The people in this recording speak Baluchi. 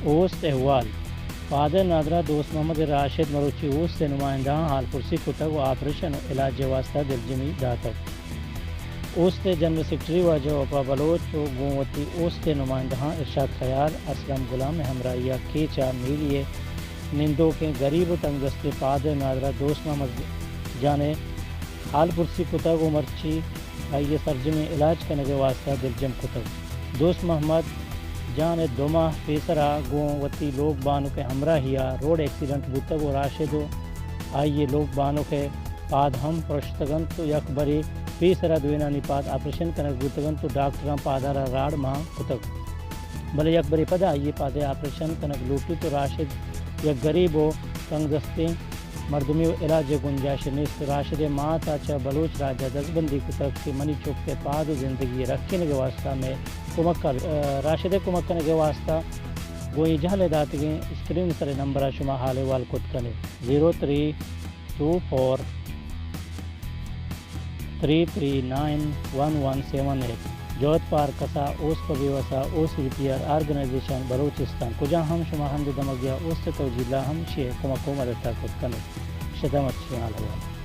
اوست احوال۔ پاد ءِ نادراہ دوست محمد ءَ راشد مروچی اوست ءِ نمائندہاں حال پرسی کتگ ءُ آپریشن ءُ علاج ءِ واستہ دلجمی داتگ۔ اوست ءِ جنرل سیکرٹری واجہ وپا بلوچ ءُ گوں وتی اوست ءِ نمائندہاں ارشاد خیال، اسلم غلام ءِ ہمراہی ءَ کیچ ءَ میلی ءِ نندوکیں گریب ءُ تنگدستیں پاد ءِ نادراہ دوست محمد جان ءِ حال پرسی کتگ ءُ مرچی آئی ءِ سرجمیں علاج کنگ ءِ واستہ دلجم کتگ۔ دوست محمد جان ءِ دو ماہ پیسرا گوں وتی لوگ بانک ءِ ہمراہی ءَ روڈ ایکسیڈنٹ بوتگ ءُ راشد ءُ آئی ءِ لوگ بانک ءِ پاد ہم پرشتگ انت ءُ یک برے پیسرا دوئینانی پاد آپریشن کنگ بوتگ انت ءُ ڈاکٹراں پاد ءَ را راڑ مان کتگ، بلے یک برے پدا آئی ءِ پاد ءِ آپریشن کنگ لوٹیت ءُ راشد یک گریب ءُ تنگدستیں مردمے ءُ علاج ءِ گنجائش نیست۔ راشد ءِ مات ءَ چہ بلوچ راج ءَ دزبندی کتگ کہ منی چک ءِ پاد ءُ زندگی ءِ رکینگ ءِ واستہ مئے کمک ءَ، راشد ءِ کمک کنگ ءِ واستہ گوں اے جہل ءِ داتگیں اسکرین ءِ سر ءِ نمبر ءَ شما حال احوال کت کن ئے، zero three two four three three nine one one seven eight. جہد پہ ہر کسا، اوست پہ بے وسا، O C D P R organization Balochistan. کجا ہم شما ہند ءُ دمگ یا اوست ءِ توجیل ءَ ہم شے کمک ءُ مدد ءَ کت کن ئے۔ شدمت شیان لگا۔